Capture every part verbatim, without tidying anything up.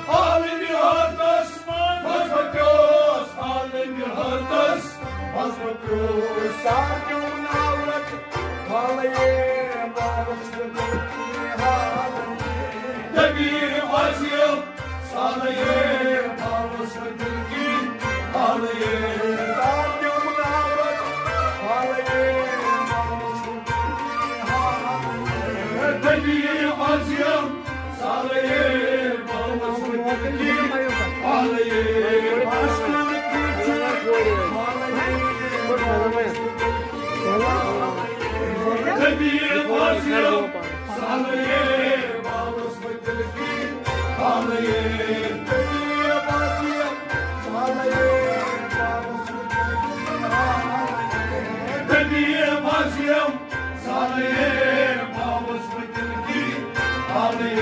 عالمِ حقس منٛز بہٕ پیوس، عالمِ حقس منٛز بہٕ پیوس۔ ساکیوم ناورت، حالے باوس بہٕ دل کی حالے۔ طبیب عظیم، سالے باوس بہٕ دل کی حالے۔ ساکیوم ناورت، حالے باوس بہٕ دل کی حالے۔ طبیب عظیم، سالے باوس بہٕ دل کی حالے۔ طبیب عظیم، سالے باوس بہٕ دل کی حالے۔ طبیب عظیم، سالے باوس بہٕ دل کی حالے۔ طبیب عظیم، سالے باوس بہٕ دل کی حالے۔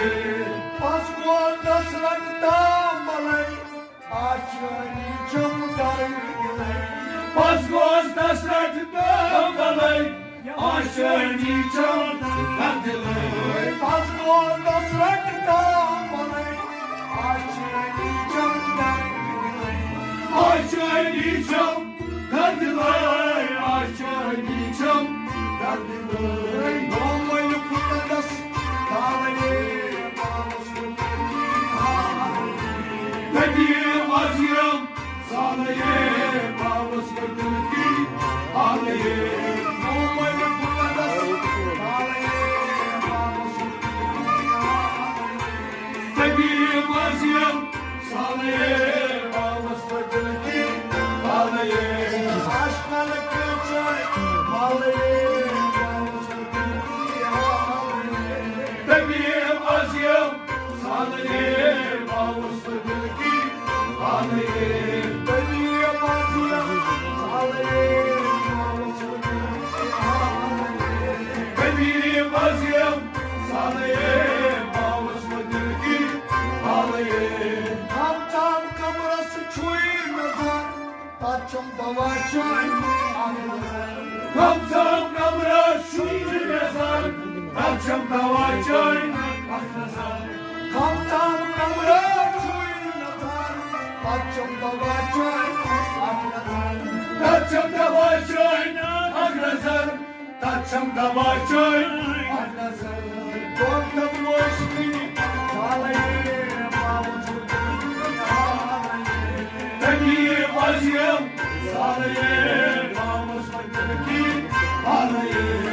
پس گوٚو دس رٹھ تام بلے، آشٲنی چھم درد دلے۔ پس گوٚو دس رٹھ تام بلے، آشٲنی چھم درد دلے۔ پس گوٚو دس رٹھ تام بلے، آشٲنی چھم درد دلے۔ آشٲنی چھم درد دلے، آشٲنی چھم درد دلے۔ نومل پھٹس کالے باوس بہٕ دل کی حالے۔ طبیب عظیم، سالے باوس بہٕ دل کی حالے۔ نومل پھٹس کالے باوس بہٕ دل کی حالے۔ طبیب عظیم، سالے باوس بہٕ دل کی حالے۔ آشکل کچھ حالے باوس بہٕ دل کی حالے۔ طبیب عظیم، سالے باوس بہٕ دل کی حالے۔ طبیب عظیم، سالے باوس بہٕ دل کی حالے۔ طبیب عظیم، سالے باوس بہٕ دل کی حالے۔ کم تام کمرس چھُے نظر، تتھ چھم دوا چٲنۍ اکھ نظر۔ کم تام کمرس چھُے نظر، تتھ چھم دوا چٲنۍ اکھ نظر۔ کم تام کمرس چھُے نظر، تتھ چھم دوا چٲنۍ اکھ نظر۔ تتھ چھم دوا چٲنۍ اکھ نظر۔ تتھ چھم دوا چٲنۍ اکھ نظر۔ دۄن دۄن وٲسۍ مےٚ والے باوُن چھُ دِل کی حالے۔ طبیب عظیم سالے باوُن چھُ دِل کی حالے۔